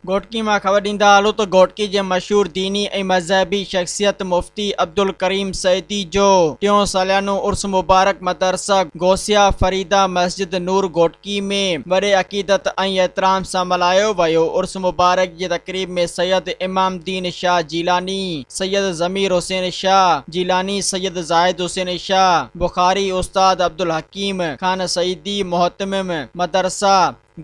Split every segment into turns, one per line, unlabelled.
گهوٽڪي مان خبر ڏيندا هلون ته گهوٽڪي جي مشهور ديني ۽ مذهبي شخصيت مفتي عبدالڪريم سعيدي جو ٽيون ساليانو عرس مبارڪ مدرسه غوثيه فريده مسجد نور گهوٽڪي ۾ وڏي عقيدت ۽ احترام سان ملهايو ويو. عرس مبارڪ جي تقريب ۾ سيد امام الدين شاهه جيلاني، سيد ضمير حسين شاهه جيلاني، سيد زاهد حسين شاهه بخاري، استاد عبدالحڪيم خان سعيدي مهتمم مدرسه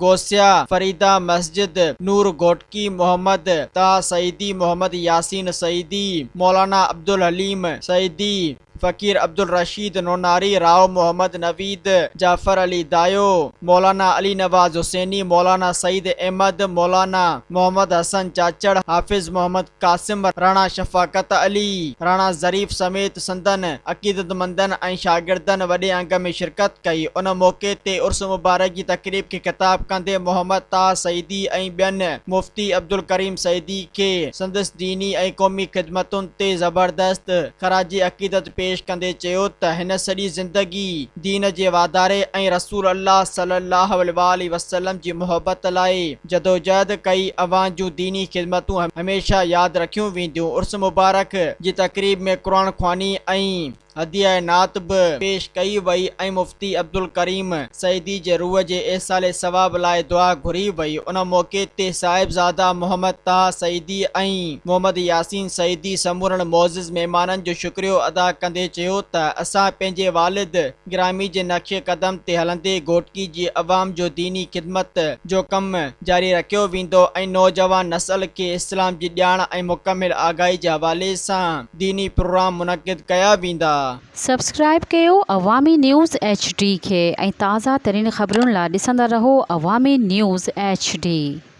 غوثيه فريده مسجد نور گهوٽڪي محمد طه سعيدي محمد ياسين سعيدي مولانا عبدالحليم سعيدي فقير عبدالرشيد نوناري رائو محمد نويد جعفر علي دايو مولانا علي نواز حسيني مولانا سعيد احمد مولانا محمد حسن چاچڙ حافظ محمد قاسم راڻا شفاقت علي راڻا ظريف سميت سندن عقيدتمندن ۽ شاگردن وڏي انگ ۾ شرڪت ڪئي. ان موقعي تي عرس مبارڪ جي تقريب کي خطاب ڪندي محمد طه سعيدي ۽ ٻين مفتي عبدالڪريم سعيدي کي سندس ديني ۽ قومي خدمتن تي زبردست خراج عقيدت پيش ڪندي چيو ته هن سڄي زندگي دين جي واڌاري ۽ رسول الله صلي الله عليه واٰله وسلم جي محبت لاء جدوجهد ڪئي اوهان جون ديني خدمتون هميشه ياد رکيون وينديون عرس مبارڪ جي تقريب ۾ قرآن خواني ۽ هديه نعت به پيش ڪئي وئي ۽ مفتي عبدالڪريم سعيدي جي روح جي ايصال ثواب لاء دعا گهري وئي ان موقعي تي صاحبزاده محمد طه سعيدي ۽ محمد ياسين سعيدي سمورن معزز مهمانن جو شڪريو ادا ڪندي چيو ته اسان پنهنجي والد گرامي جي نقش قدم تي هلندي گهوٽڪي جي عوام جو ديني خدمت جو ڪم جاري رکيو ويندو ۽ نوجوان نسل کي اسلام جي ڄاڻ ۽ مڪمل آگاهي جي حوالي سان ديني پروگرام منعقد ڪيا ويندا.
سبسڪرائيب ڪيو عوامي نيوز ايڇ ڊي کي ۽ تازه ترين خبرن لا ڏسندا رهو عوامي نيوز ايڇ ڊي.